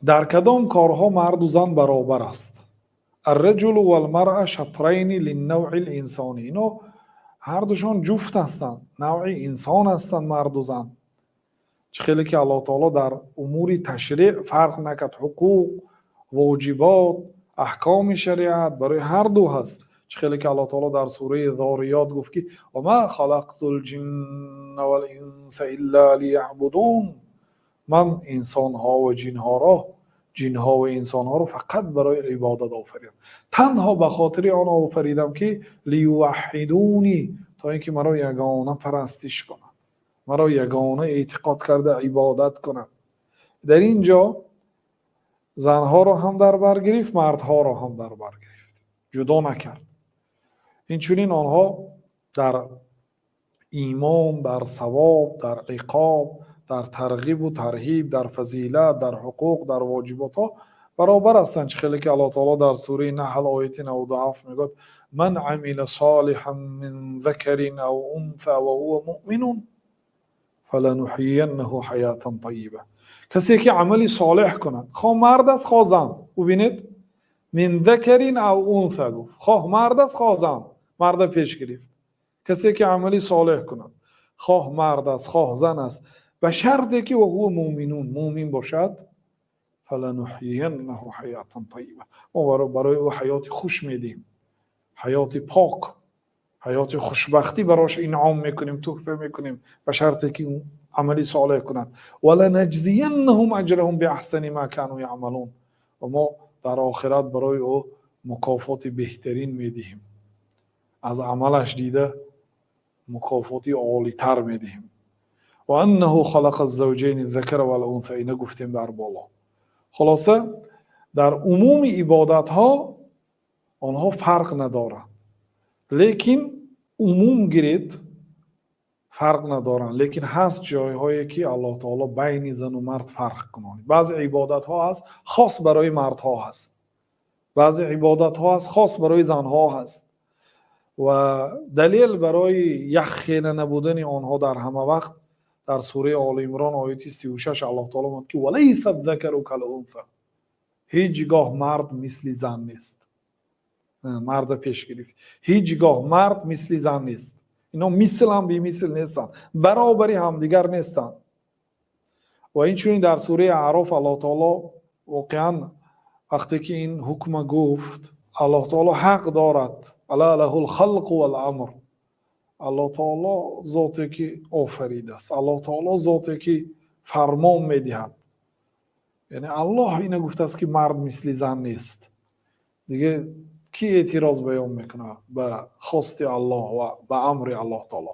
Дар кадом корҳо марду зан баробар аст? الرجل والمرأة شطرين للنوع الإنساني. Ино ҳардушон ҷуфт ҳастанд, навъи инсон ҳастанд марду зан. Чӣ хеле ки Аллоҳ таоло дар умури ташриъ фарқ накард, ҳуқуқ, воҷибот, аҳкоми шариат барои ҳар ду ҳаст. Чӣ хеле ки Аллоҳ таоло дар сураи Зориёт гуфт, ки وما خلقت الجن والإنس إلا ليعبدون. Ман инсонҳо ва ҷинҳоро, ҷинҳо ва инсонҳоро фақат барои ибодат офаридам, танҳо ба хотири он офаридам, ки ليوحدون, то ин ки маро ягона парастиш кунад, маро ягона эътиқод карда ибодат кунад. Дар ин ҷо занҳоро ҳам дар бар гирифт, мардҳоро ҳам дар бар гирифт, ҷудо накард. Инчунин онҳо дар имон, дар савоб, дар иқоб, дар тарғибу тарҳиб, дар фазилат, дар ҳуқуқ, дар воҷиботҳо баробар ҳастанд. Чӣ хеле ки Аллоҳ таоло дар сураи Наҳл, ояти 97 мегӯяд: من عمل صالحا من ذكر أو أنثى وهو مؤمن فلنحيينه حياة طيبة. Касе ки амали солеҳ кунад, хоҳ мард аст, хоҳ зан. Бубинед, من ذكر أو أنثى гуфт, хоҳ мард аст, хоҳ зан, марда пеш гирифт. Касе ки амали солеҳ кунад, хоҳ мард аст, хоҳ зан аст, ба шарте ки وهو مؤمن, мӯмин бошад, فلنحيينه حياة طيبة, мо барои ӯ ҳаёти хуш медиҳем, ҳаёти пок, ҳаёти хушбахтӣ барош инъом мекунем, туҳфа мекунем, ба шарте ки амали солеҳ кунад. ولنجزينهم أجرهم بأحسن ما كانوا يعملون. Ва мо дар охират барои ӯ мукофоти беҳтарин медиҳем, аз амалаш дида мукофоти олитар медиҳем. وأنه خلق الزوجين الذكر والأنثى. Ина гуфтем дар боло. Хулоса, дар умуми ибодатҳо онҳо фарқ надоранд, лекин умум гиред, фарқ надоранд, лекин ҳаст ҷойҳое, ки Аллоҳ таоло байни зану мард фарқ кунонид. Баъзе ибодатҳо ҳаст, хос барои мардҳо ҳаст, баъзе ибодатҳо ҳаст, хос барои занҳо ҳаст. Ва далел барои якхела набудани онҳо дар ҳама вақт дар сураи Оли Имрон, ояти 36, Аллоҳ таоло мегӯяд, ки وليس الذكر كالأنثى. Ҳеҷ гоҳ мард мисли зан нест. Марда пеш гирифт. Ҳеҷ гоҳ мард мисли зан нест. Ино мислам бемисл нестанд, баробари ҳамдигар нестанд. Ва инчунин дар сураи Аъроф Аллоҳ таоло воқеан вақте ки ин ҳукма гуфт, Аллоҳ таоло ҳақ дорад. ألا له الخلق والأمر. Аллоҳ таоло зоте ки офаридааст, Аллоҳ таоло зоте ки фармон медиҳад, яъне Аллоҳ ина гуфтааст, ки мард мисли зан нест. Диге ки эътироз баён мекунад ба хости Аллоҳ ва ба амри Аллоҳ таоло?